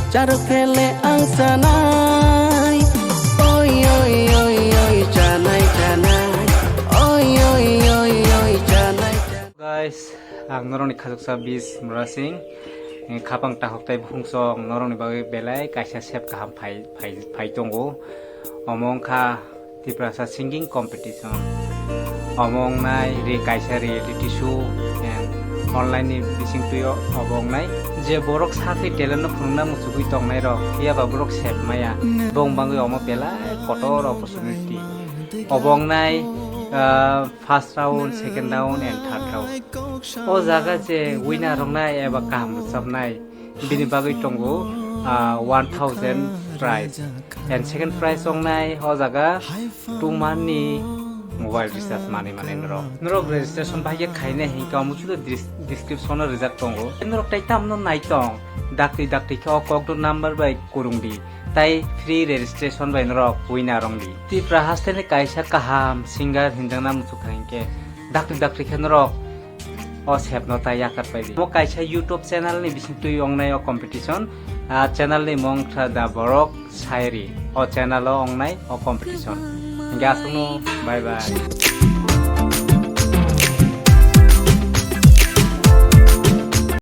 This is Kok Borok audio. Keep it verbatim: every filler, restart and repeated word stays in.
Charuk phele ang chanai. Oi, oi, oi, oi, chanai, chanai. Oi, oi, oi, oi, chanai, chanai. Guys, ang norokni khachuksa Bis Murasing. Eh, khapang tahok tei bukhung song norokni bagwi belai kaisa sep kaham phai, phai, phai tongo. Omo wngkha Tiprasa singing competition. Omo wngnai re kaisa reality show and online ni bisingtwi o-, obo wngnai. Je borok sakni talent no phunukna muchugwi tongnai rok, phiya ba borok sep maya. Bong bangwi omo belai kotor opportunity. Obo wngnai, ah, first round, second round and third round. O jaga je winner wngnai eba kaham rwchapnai, bini bagwi tongo, ah, one thousand prize. And second prize wngnai o jaga two month ni mobile recharge manwi manwi norok. Norok registration bahai khe khainai hinkhe omo chuda dis-, description o rijak tongo. Norok tai tamno naitong, dakti dakti khe o kokduk number bai kurungdi. Tai free registration bai norok winner wngdi. Tripura haste ni kaisa kaham singer hinjakna muchukha hinkhe dakti dakti khe norok o sepno ta yakar paidi. Omo kaisa YouTube channel ni bisingtwi wngnai o competition. Ah, channel ni mung kha Da Borok Sayari. O channel o wngnai o competition. Hingke aswkno bye bye.